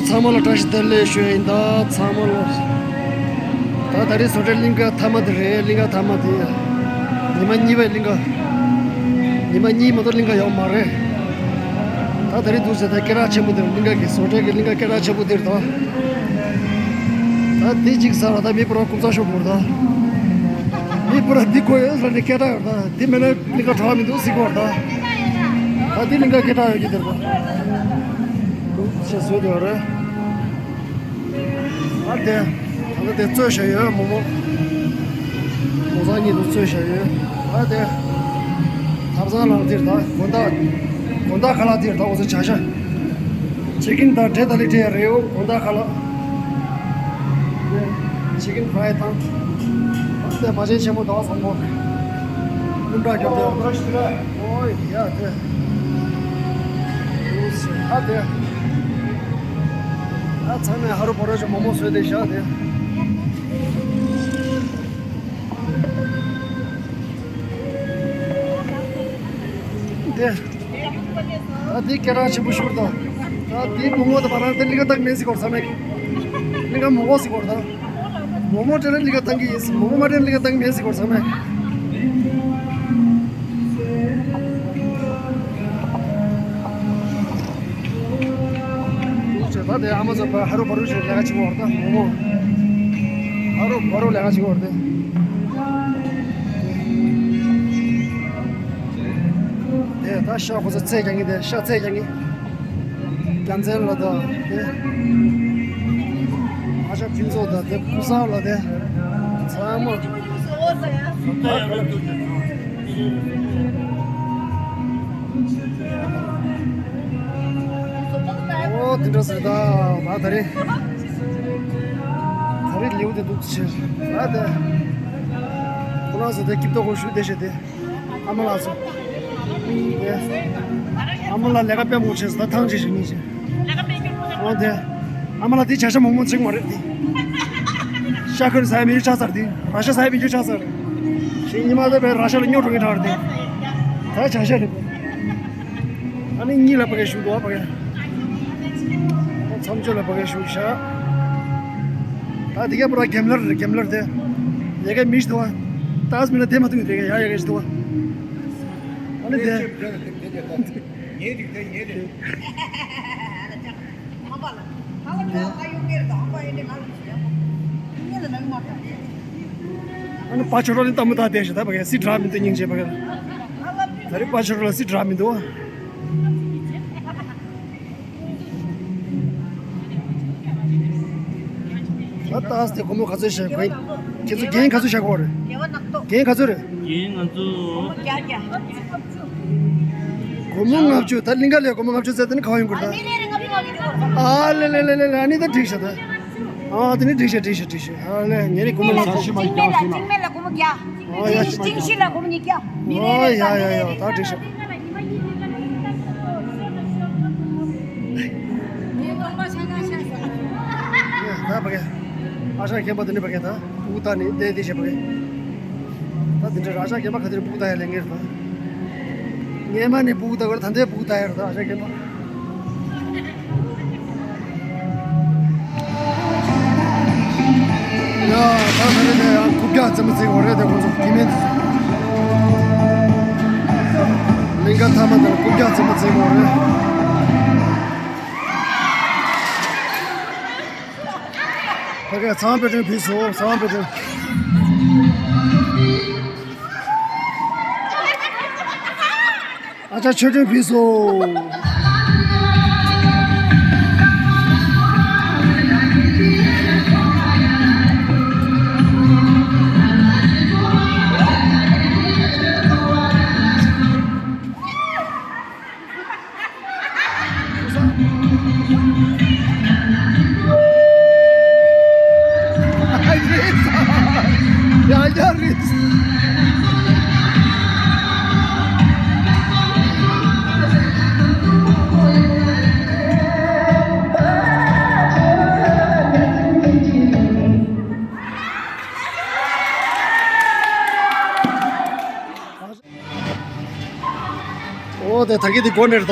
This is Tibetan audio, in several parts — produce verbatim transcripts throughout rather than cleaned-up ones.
ཚང་མ་ལ་བཀྲ་ཤིས་བདེ་ལེགས་ཞུ་ཡིན་ད། ཚང་མ་ལ། ད་ད་རེས་བཟོ་གྲྭའི་གླིང་ག་མཐའ་མ་དེ་རེད། གླིང་ག་མཐའ་མ་དེ། ཉི་མ་གཉིས་པའི་གླིང་ག་ཉི་མ་གཉིས་མ་གཏོགས་གླིང་ག་ཡོད་མ་རེད། ད་ད་རེས་འདུག་ཟེར་ད་སྐད་གྲགས་ཆེན་པོ་དེ་རེད། གླིང་ག་གི་བཟོ་གྲྭ་གི་གླིང་ག་སྐད་གྲགས་ཆེན་པོ་དེ་རེད་ད། ད་དེ་གཅིག་ཟ་ལ་ད་མི་པུ་ར་ཀུབ་ཙ་ཤོག་བོར་ད། མི་པུ་ར་འདི་དགོས་ཡོད་ཟེར་ནས་སྐད་གྲགས་ཡོད་ད། འདི་མེད་ན་གླིང་ག་གྲགས་མི་འདུག་ཟེར་གོ་ད། ད་འདི་གླིང་ག་སྐད་གྲགས་ཡོད་ཀྱི་དེ་རེད་ད། ཅེས་བཟོས་དེ་རེད། ཨ་དེ། ད་ལྟ་དེ་བཙོས་བཞག་ཡོད་མོག་མོག་མོག་ཚང་གཉིས་དུ་བཙོས་བཞག་ཡོད། ཨ་དེ། ཐབ་ཚང་ལག་དེར་ད་དགོང་དག་དགོང་དག་ཁ་ལག་དེར་ད་འོ་ཚོ་བྱ་ཤ། ཅི་ཀིན་དང་འབྲས་ད་ལི་འབྲས་རེའུ་དགོང་དག་ཁ་ལག་ཅི་ཀིན་ཕ་རའི་དང་། ཨ་དེ་མ་བྱན་ཆེན་མོ་ཟླ་བ་བཟང་པོ། སྣུམ་སྒྲ་རྒྱབ་དེ། ཨོ་ཡ་དེ། ཨ་དེ། ཨ་ཚང་མས་ཧ་རུ་བ་རུ་ཞིག་མོག་མོག་བཟོས་ཏེ་བཞག་སྟེ། དེ། ད་དེ་སྐད་གྲགས་ཆེན་པོ་ཤོར་ད། ད་དེ་མོག་མོག་དང་བ་རང་དེ་གླིང་ག་བཏང་མེད་ཟེར་གོ་ཚང་མས། གླིང་ག་མོག་མོག་ཟེར་གོ་ད། མོག་མོག་དེ་ལ་གླིང་ག་བཏང་གི་ཡིན། མོག་མོག་མ་དེ་ལ་གླིང་ག་བཏང་གི་མེད་ཟེར་གོ་ཚང་མས། ད་དེ་ཨ་མ་ཚོ་ཧ་རུ་བ་རུ་ཞིག་ལས་ཀ་བྱེད་ཀྱི་ཡོད་རེད་ད། མོག་མོག་ཧ་རུ་བ་རུ་ལས་ཀ་བྱེད་ཀྱི་ཡོད་རེད་དེ། ད་ཤ་ཁོ་ཚོ་རྩེད་རྒྱག་གི་དེ། ཤ་རྩེད་རྒྱག་གི། རྒྱལ་མཚན་ལ་ད་དེ། ཨ་ཅག་ཕུན་ཚོགས་ད་དེ། ཀུ་ས་ལ་དེ། ཚང་མ། ཨོ་དེ་འདྲ་ཟེར་ད། ད་ད་རེས། ད་རེས་ལེའུ་དེ་འདུག་ཆེ། ད་དེ། ཁོ་རང་ཚོ་དེ་སྐྱིད་ཏོག་གོ་ཞུ་བསྡད་བྱས་དེ། ཨ་མ་ལགས་སོ། དེ། ཨ་མ་ལགས་ལས་ཀ་དཔེ་མང་པོ་བྱས་སོང་། ད་ཐང་ཆད་བྱས་ནས་བྱས། ཨོ་དེ། ཨ་མ་ལགས་དེ་བྱ་ཤ་མང་པོ་ཚིག་མ་རེད་དེ། ཤ་ཁོས་ཟ་ཡ་མི་ཡོད་ཆགས་ཚར་དེ། ར་ཤ་ཟ་ཡ་མི་ཡོད་ཆགས་ཚར། ཞིག་ཉི་མ་དེ་བས་ར་ཤ་ལ་སྨྱོ་འགྲོ་མཁན་དྲག་རེད་དེ། ད་བྱ་ཤ་རེད། ཨ་ནི་གཉིས་ལ་ཕ་གི་ཞུ་འདུག་ཨ་ཕ་གི། མཚམས་གཅོད་ལ་ཕ་གི་ཞུ་བཞག་ད་དེ་ག་པུ་ར་གེམ་ལར་རེད། གེམ་ལར་དེ། ཡ་གི་མི་ཞིག་འདུག་ཨ། ཏཱས་མི་ལ་དེ་མ་ཐུག་དེ་ག་ཡ་ཡ་གི་ཞིག་འདུག་ཨ། ཨ་ནི་དེ། ཨ་ནི་པ་ཆོ་རོ་ནི་ཏ་མུ་ཏ་དེ་ཞིག་ད་ཕ་གི་སི་དྲག་མི་འདུག་སྙིང་རྗེ་ཕ་གི། ད་རེས་པ་ཆོ་རོ་ལ་སི་དྲག་མི་འདུག་ཨ། ད་ལྟ་དེ་སྒོར་མོ་ག་ཚོད་བཞག་གི། ཁྱེད་ཚོ་རྒན་ག་ཚོད་བཞག་གི་ཡོད་རེད། རྒན་ག་ཚོད་རེད། རྒན་ང་ཚོ། སྒོར་མོ་ལྔ་བཅུ། ད་གླིང་ག་ལས་སྒོར་མོ་ལྔ་བཅུ་ཟེར་དེ་ནི་ག་བ་ཡོང་གི་རེད་ད། ཨ་ལེ་ལེ་ལེ་ལེ་ལེ། ཨ་ནི་ད་འགྲིག་ཤག་ད། ཨ་དེ་ནི་འགྲིག་ཤག་འགྲིག་ཤག་འགྲིག་ཤག་ཨ་ལེ་ངས་ནི་སྒོར་མོ་ལྔ་བཅུ། ཅིང་མེ་ལ་སྒོར་མོ་བརྒྱ། ཨ་ཡ། ཅིང་ཤི་ལ་སྒོར་མོ་ཉིས་བརྒྱ། ཨ་ཡ་ཡ་ཡ། ད་འགྲིག་ཤག་ད་ཕ་གི། ཨ་ཞང་རྒན་པ་དེ་ནི་ཕ་གི་ད་སྤུ་གུ་ད་ནི་བསྡད་དེ་བྱས་ཕ་གི། ད་དེ་འདྲ་ར་ཞང་རྒན་པ་ག་དེ་རེད། སྤུ་གུ་ད་ཡ་ལས་ངེས་རེད་ད། ངས་མ་ནི་སྤུ་གུ་ད་གོ་ད་འདའི་སྤུ་གུ་ད་ཡ་རེད་ད། ཨ་ཞང་རྒན་པ། ཡ་ད་ད་རེས་ནས་ཡང་རྐུབ་བཀྱག་རྩེད་མོ་རྩེ་གི་ཡོད་རེད་དེ། ཁོང་ཚོ་དེ་མིན་གླིང་ག་མཐའ་མ་དེ་ལ་རྐུབ་བཀྱག་རྩེད་མོ་རྩེ་གི་ཡོད་རེད། ཕ་གིར་ཚངས་པའི་སྤྲིན་ཕུལ་སོང་། ཚངས་པའི་སྤྲིན། ཨ་ཅག་མཆོད་སྤྲིན་ཕུལ་སོང་། ཨོ་དེ་ད་གི་དེ་གོ་ནེར་ད།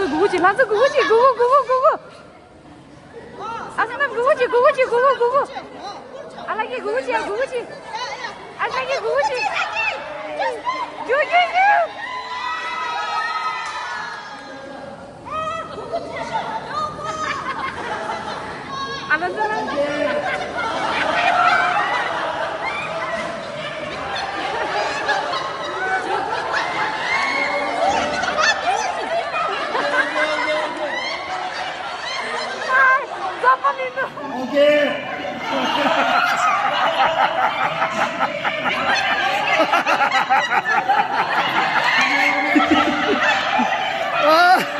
གུ་གུ་ཅི། ལྷ་མཚོ་གུ་གུ་ཅི། གུ་གུ་གུ་གུ་གུ་གུ། ཨ་ས་ན་གུ་གུ་ཅི། གུ་གུ་ཅི། གུ་གུ་གུ་གུ། ཨ་ལ་གི་གུ་གུ་ཅི། གུ་གུ་ཅི། ཨ་ལ་གི་གུ་གུ་ཅི། ཇུ་ཇུ་ཇུ། ཨ་ལ་ས་ན། ཨོ་ཀེ། ཨ།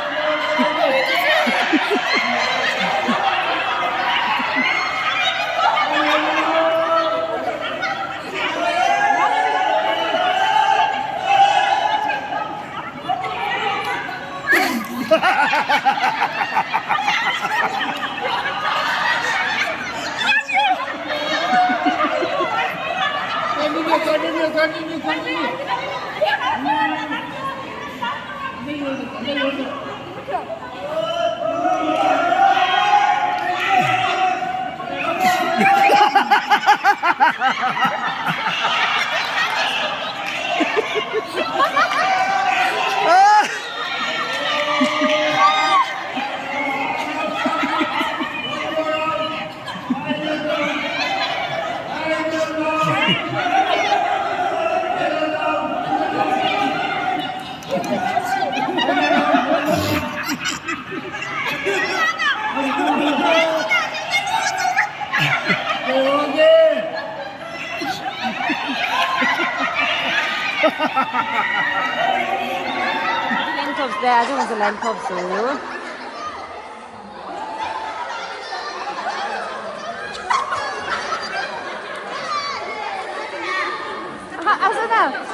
Continue, continue, continue, continue. ལན་ཐོབ་སྟེ། ཨ་ཅག་ང་ཚོ་ལན་ཐོབ་སོང་། ཨ་ས་ན།